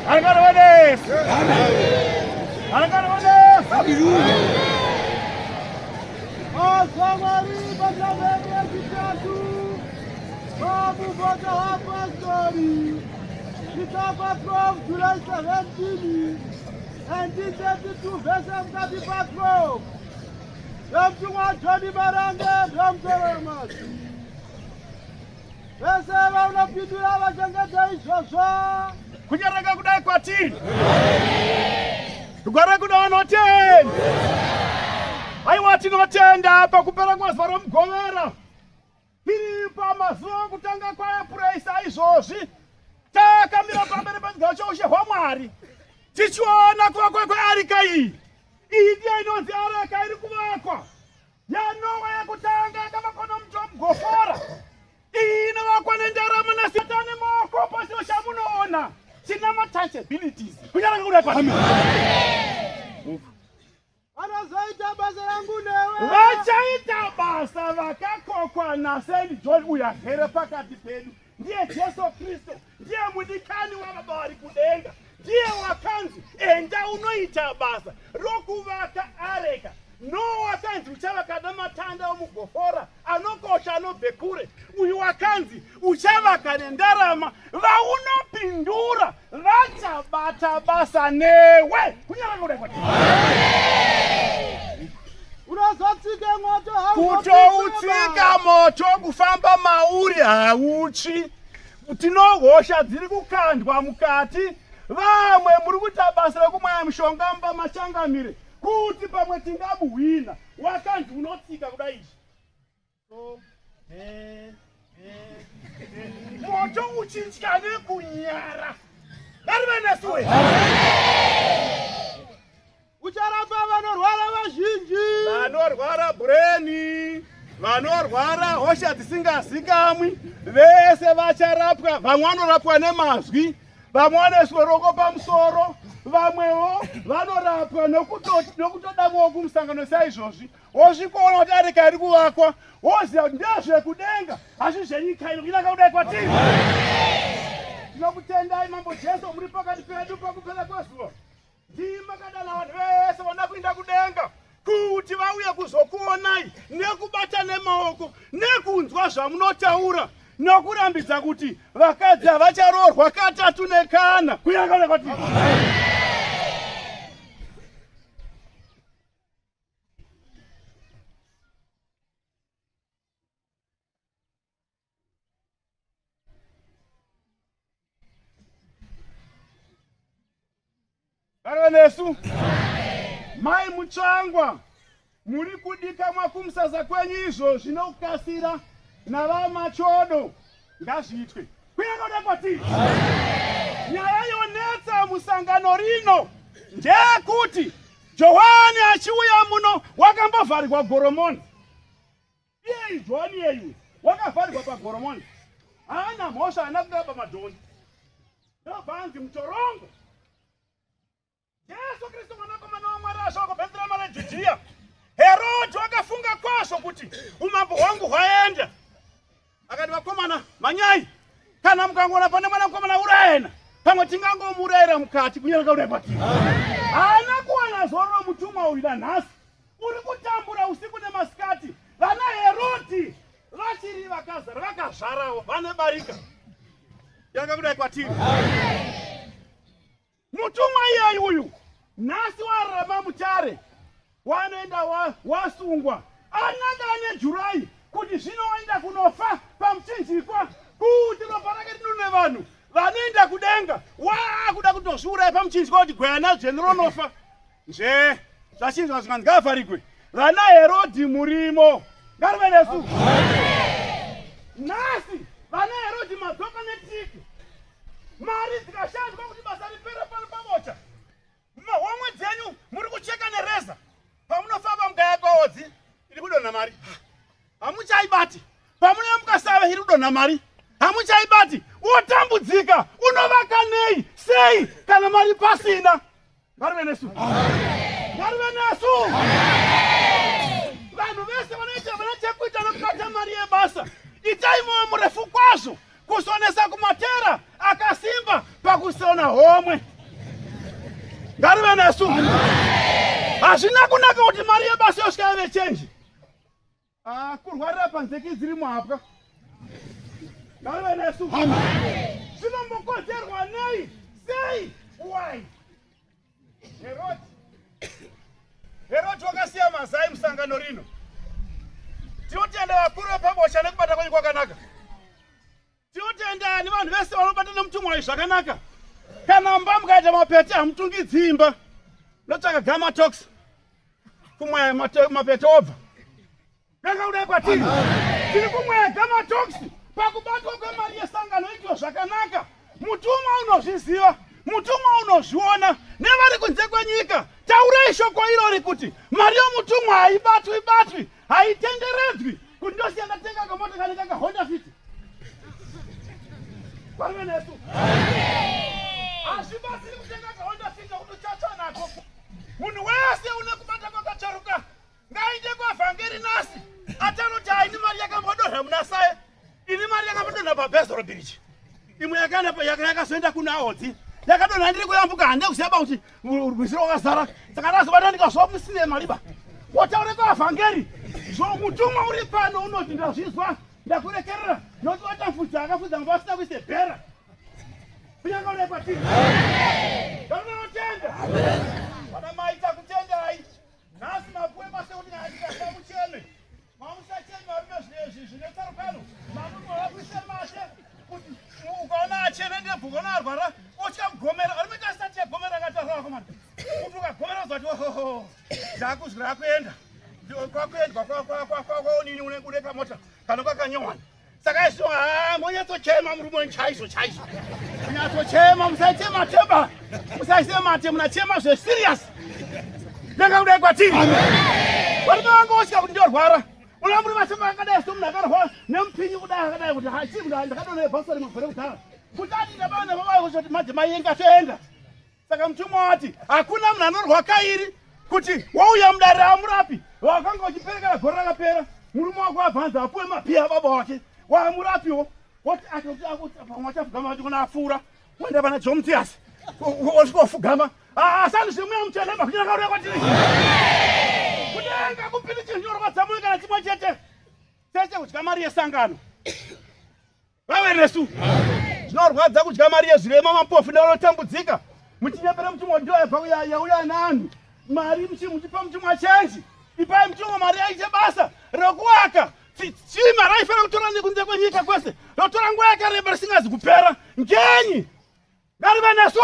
Arangana Arangana Azamari bachamene chitatu Vamubota vapostori Chitsauko 12 July 17 1932 vese mukati pa 12 Vemutumwa Johnny Marange ndomusoro wemazwi Vese vanopindura vachengete izvozvo. Kunyaranga kudai kwatiri. Rugare kuda vanotenda. Aiwa tinotenda pakupera kwezuva romugovera. Tiri pamazuva okutanga kwaApril saizvozvi. Takamira pamberi pechigaro choushe hwaMwari. Tichiona kuvakwa kwearika iyi. Iyi ndiyo inonzi areka iri kuvakwa. YaNowa yekutanga yakavakwa nomuti womugofora. Iyi inovakwa nendarama nasatani maoko pasino chamunoona china matouchabilities. Kunyange kudai pa Vanozoita basa rangu newe. Vachaita basa vakakokwa naSaint John uyo agere pakati pedu. Ndiye Jesu Kristu, ndiye mudikani wababa vari kudenga, ndiye wakanzi enda unoita basa rokuvaka areka. Noa wakanzi uchavaka namatanda omugofora anokosha anobve kure. Uyu wakanzi uchavaka nendarama, vaunopindura vachabata basa newe. Kunyara kudai kwati Unozotsika moto kutoutsika moto kufamba mauri hautsvi. Tinohosha dziri kukandwa mukati. Vamwe muri kuita basa rekumwaya mishonga mumba machangamire kuti pamwe tingabuhwina. Wakanzi unotsika kudai izvi. Moto uchitya nekunyara. Ngarive nesu we. Ucharapa vanorwara vazhinji. Vanorwara breni, vanorwara hosha dzisingazikamwi, vese vacharapwa. Vamwe vanorapwa nemazwi, vamwe vanoiswa ruoko pamusoro, vamwewo vanorapwa nokutodamwawo kumusangano saizvozvi. Wosvikoona kuti areka iri kuvakwa, woziva kuti ndezvekudenga, hazvi zvenyika ino. Kunaka kudai kwatiri. Tinokutendai Mambo Jesu, muri pakati pedu pakupera kwezuva. Ndimi makadana vanhu vese vanoda kuenda kudenga kuti vauye kuzokuonai nekubata nemaoko nekunzwa zvamunotaura nokurambidza kuti vakadzi havacharoorwa katatu nekana. Kunaka kwatiri. Gara nesu mai Mutsvangwa, muri kudikamwa kumusasa kwenyu izvozvi nokukasira navaMachodo ngazviitwe kuyangoda kwatiri. Nyaya yonetsa musangano rino ndeyekuti Johani achiuya muno wakambovharirwa Goromoni. Iye Johani iyeyu wakavharirwa paGoromoni, haana mhosva, haana kungaba madhongi, ndobva anzi mutorongo. Jesu Kristu mwanakomana waMwari asvika kuBheterehema reJudhiya. Herodhi wakafunga kwazvo kuti umambo hwangu hwaenda. Akati, vakomana, manyai, kana mukangoona pane mwana mukomana urayena, pamwe tingangomuurayira mukati kunyange kudai kwatiri. Haana kuwana zororo mutumwa uyu nanhasi. Uri kutambura usiku nemasikati. Vana Herodhi vachiri vakazara, vakazvarawo, vane barika. Yanga kudai kwatiri. Mutumwa iyeyu uyu nhasi wararama mutare wanoenda wasungwa ananga ane Jurai kuti zvino waenda kunofa pamuchinjikwa kuti ropa rake rinune vanhu vanoenda kudenga waakuda kutozviuraya pamuchinjikwa kuti gwayana dzvene ronofa nje zvachinjwa zvikanzi ngaavharigwe vana Herodhi murimo ngarive nesu nhasi vana Herodhi madzoka netiki Mari dzikashandwa kuti basa ripere pano pabocha. Mahomwe dzenyu muri kucheka nereza. Pamunofamba mukaya kwaodzi iri kudonha mari. Hamuchaibati. Pamunouya mukasava iri kudonha mari. Hamuchaibati. Wotambudzika. Unovaka nei? Sei kana mari pasina? Ngarive nesu. Ngarive nesu. Vanhu vese vanoita vane chekuita nokubata mari yebasa. Itai mwoyo murefu kwazvo kusonesa kumatera akasimba pakusona homwe. Ngarive nesu. Hazvina kunaka kuti mari yebasa yosvika yave chenji. Ah, kurwarira panze dziri muhapwa. Ngarive nesu. Zvinombokodzerwa nei? Sei? Why? Herodi. Herodi wakasiya mazai musangano rino. Tinotenda vakuru vepabosha nekubata kwenyu kwakanaka. Tinotenda nevanhu vese vanobata nemutumwa uyu zvakanaka. Kana mba mukaita mapete hamutungidzi imba. Ndotsvaka gama tox. Kumwaya mapete obva. Ganga kudai kwatiri. Tiri kumwaya gama tox pakubatwa kwemari yesangano itwa zvakanaka. Mutumwa unozviziva, mutumwa unozviona nevari kunze kwenyika. Taurai shoko irori kuti mari yomutumwa haibatwi batwi, haitenderedzwi. Kuti ndosiya ndatenga kamota kane kaka Honda Fit. Varume nesu. Hazvibatsiri kutenga kaHonda Fit nokuti uchatsva nako. Munhu wese une kubata kwakatsvaruka ngainde kwavhangeri nasi atanoti haini mari yakambodonha muna saye ini mari yakambodonha pabezoro bridge imwe yakazoenda kuna odzi yakadonha ndiri kuyambuka handina kuziva ba kuti rwizi rwakazara saka ndazobata ndikazwa musine maliba wotaure kwavhangeri zvomutumwa uri pano unoti ndazvizwa ndakurekerera nokuti watafudza akafudza ngava asina kuise bhera kunyange uri kwatiri vanonotenda vana mai takutendai nhasi mapuwe basa kuti nyaya mucheme mamusachemi varume zvinezvi zvine tsarukano mamurume vakuise mate kuti ukaona achene ndebvu ukaona arwara otya kugomera varume tasati yagomera akatarwa vakomana kuti ukagomera uzati ohoho ndakuzvira akuenda kwakuendwa kwaonini une kamota kana kwakanyowana saka isu haa monyatsochema murume wenyu chaizvo chaizvo nyatsochema musaite mateba musaise mate munachema zveserious ndanga kudai kwatiri varume vangu vosvika kuti ndorwara una murume achema akadai so munhu akarwa nemupinyi kudai akadai kuti hachii kuti ndakadonha bhasori makore kudhara kuti ati ndabana vavayo kuti madzimai enga toenda Saka mutumwa wati hakuna munhu anorwa kairi kuti wauya mudare amurapi wakanga uchiperekera gore rakapera murume wako abvanza apuwe mapiya ababa wake waamurapiwo woti pamwe achafugama vati kuna apfuura woenda pana jomutias osvika ofugama asani zvemweya mutsvene makunyana kauya kwatiri kudenga kupindi chinhu chinorwadza mwoyo kana chimwe chete chete kudya mari yesangano Vave nesu. Zvinorwadza kudya mari yezvirema mapofu nevanotambudzika. Muchinyepera mutumwa ndiyo yabva yauya naanhu. Mari muchipa mutumwa chenji. Ipai mutumwa mari aite basa rekuwaka. Chima raifanira kutora nekunze kwenyika kwese. Rotora nguva yakareba risingazi kupera. Ngenyi? Ngarive nesu.